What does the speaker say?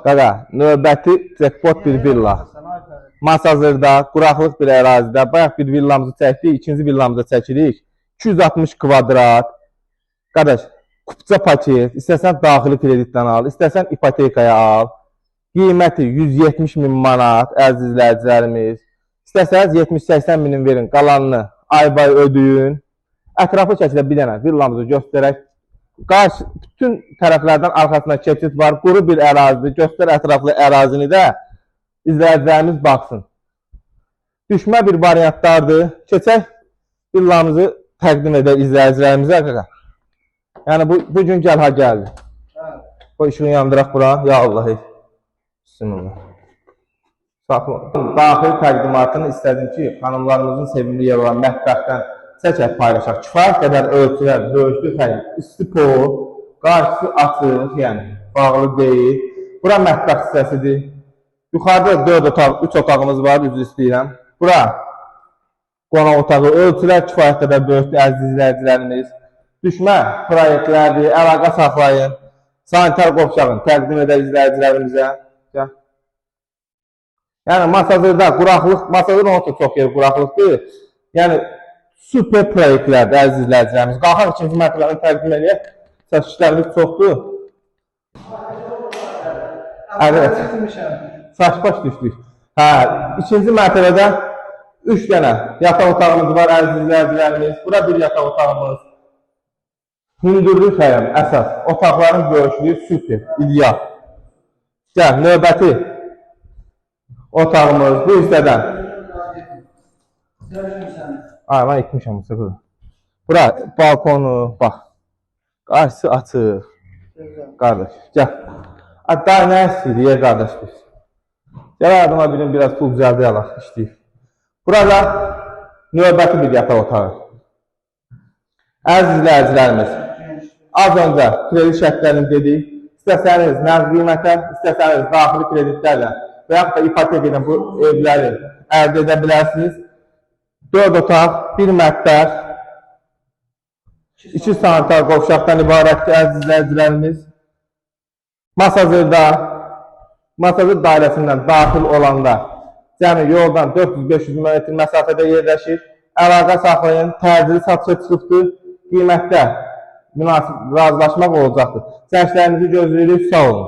Qaqa, növbəti jackpot bir villa. Masazırda, quraqlıq bir ərazidə. Bayaq bir villamızı çəkdik, ikinci villamızı çəkirik. 260 kvadrat. Qardaş, kupça paket, istəsən daxili kreditdən al, istəsən ipotekaya al. Qiyməti 170 min manat, əziz izləyicilərimiz. İstəsəniz 70-80 minin verin, qalanını aybay ödəyin. Ətraflı şəkildə bir dənə villamızı göstərək. Qarşı bütün tərəflərdən arxasına keçid var. Quru bir ərazidir. Göstər ətraflı ərazini də izləyicilərimiz baxsın. Düşmə bir variantlardır. Keçək villamızı təqdim edək izləyicilərimizə. Qaqa. Yəni bu gün gəl ha gəldi. Qoy işığı yandıraq bura. Ya Allah. Ey. Bismillah. Saxla. Daxili təqdimatını istədim ki, xanımlarımızın sevimli yeri olan mətbəxdən çəkək, paylaşaq. Kifayət qədər ölçülər böyüklük, həlim. İsti pol, qarşısı açıq, yəni bağlı deyil. Bura mətbəx hissəsidir. Yuxarıda 4 otaq, 3 otağımız var, üzr istəyirəm. Bura qonaq otağı, ölçülər kifayət qədər böyükdür, əziz izləyicilərimiz. Düşmə proyektlərdir, əlaqə saxlayın. Sanitar qovşağını təqdim edək izləyicilərimizə. Gəl. Yəni Masazırda quraqlıq, Masazır onsuz da çox yer quraqlıqdır. Yəni super proyektlərdir, əziz izləyicilərimiz. Qalxaq ikinci mərtəbəni təqdim eləyək. Çəkişlərimiz çoxdur. Evet. Saçbaş düşdük. Hə, ikinci mərtəbədə 3 dənə yataq otağımız var, əziz izləyicilərimiz. Bura bir yataq otağımız. Hündürlük həyəm, əsas. Otaqların böyüklüyü super, ideal. Gəl, növbəti otağımız bu hissədən. Ay, mən itmişəm bu səfər. Bura balkonu, bax. Qarşısı açıq. Qardaş, gəl. A, daha nə istəyirik, yer qardaş biz? Gəl adıma birin, biraz pul düzəldək alaq, işləyib. Burada növbəti bir yataq otağı. Əziz izləyicilərimiz, az öncə kredit şərtlərini dedik. İstəsəniz nəqd qiymətə, istəsəniz daxili kreditlərlə və yaxud da ipoteka ilə bu evləri əldə edə bilərsiniz. 4 otaq, 1 mətbəx, 2 sanitar qovşaqdan ibarətdir, əziz izləyicilərimiz. Masazırda, Masazır dairəsindən daxil olanda cəmi yoldan 400-500 metr məsafədə yerləşir. Əlaqə saxlayın, təcili satışa çıxıbdır. Qiymətdə münasib razılaşmaq olacaqdır. Çəkişlərinizi gözləyirik, sağ olun.